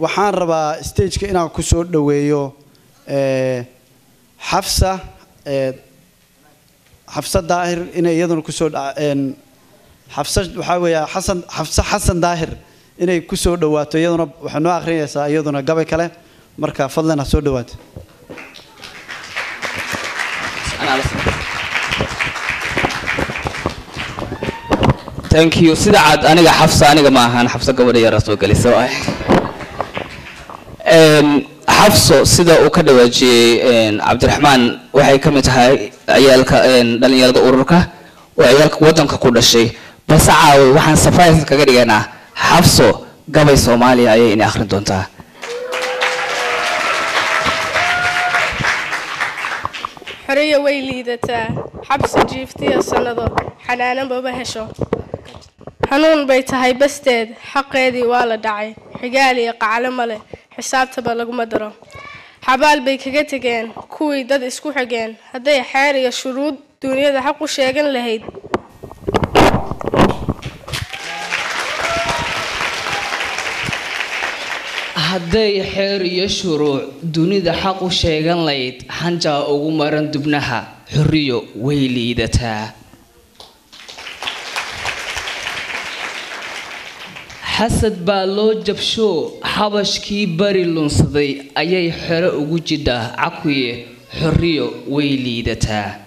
Waxaan rabaa stageka inaan ku soo dhoweeyo Xafsa, Xafsa Daahir, inay iyaduna kusoo, Xafsa waxaa weeya Xasan, Xafsa Xasan Daahir, inay kusoo dhawaato. Iyaduna waxay noo akhrinaysaa iyaduna gabay kale, marka fadlan ha soo dhawaato. Thank you. Sida cad aniga Xafsa aniga ma ahaan, Xafsa gabadha yaraa soo gelisa waay. Xafso sida uu ka dhawaajiyey Cabdiraxmaan waxay ka mid tahay ciyaalka dhalinyarada ururka oo ciyaalka waddanka ku dhashay, balse caawi waxaan surprise kaga dhiganaa Xafso gabay Soomaaliya ayay inay akhrin doontaa. Xoriya way liidataa, xabsi jiiftiya sannado, xanaananbaba hesho, xanuun bay tahay basteed, xaqeedii waa la dhacay, xigaal iyo qaclo male, xisaabtaba laguma daro, xabaal bay kaga tegeen kuwii dad isku xigeen. Hadday xeer iyo shuruud duunyada xaq u sheegan lahayd, hadday xeer iyo shuruuc dunida xaq u sheegan layd, xanjaa ugu maran dubnaha. Xorriyo way liidataa, xasad baa loo jabshoo, xabashkii bari lunsaday ayay xero ugu jidhaa cakuye. Xorriyo way liidataa.